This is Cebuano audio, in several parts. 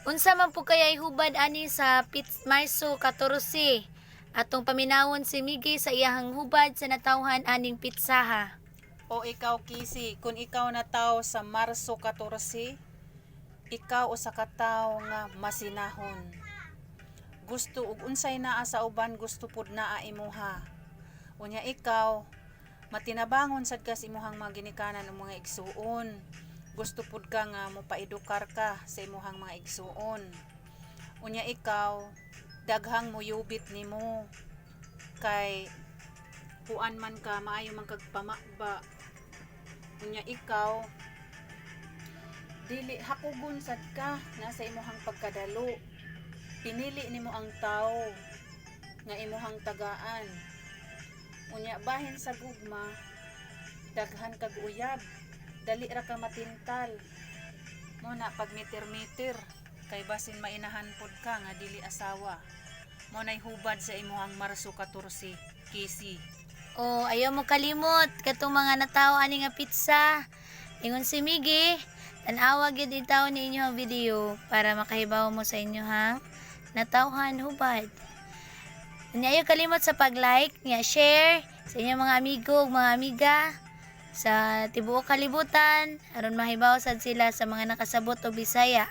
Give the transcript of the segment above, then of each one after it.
Unsa man po kaya hubad ani sa Pits Marso 14? Atong paminawon si Miggy sa iyahang hubad sa natawhan aning pitsaha. O ikaw, Kisi, kung ikaw nataw sa Marso 14, ikaw usa ka tawo nga masinahon. Gusto ug unsay naa sa uban, gusto pud naa imuha. Unya ikaw, matinabangon sad ka sa imuhang mga ginikanan ug mga igsuon. Gusto pud ka nga mopaedukar ka sa imuhang mga igsuon. Unya ikaw, daghang muyubit nimo kay kuan man ka, maayo man kag pamaba. Unya ikaw, dili hakugon sad ka na sa imuhang pagkadalo. Pinili nimo ang tawo nga imuhang tagaan. Unya bahin sa gugma, daghan kag uyab, dali ra ka matintal. Mo na pag mitir-mitir kay basin mainahan pod ka nga dili asawa. Mo nay hubad sa imuhang Marso 14, Kisi. O ayaw mo kalimot katong mga natawo ani nga pizza. Ingon si Miggy, tan-awa gyud itaw ni inyong video para makahibaw mo sa inyohang natawhan hubad. Unya ayaw kalimot sa pag-like, nga share sa inyong mga amigo ug mga amiga sa tibuok kalibutan aron mahibaw sad sila sa mga nakasabot og Bisaya.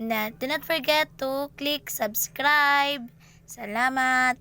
Na do not forget to click subscribe. Salamat.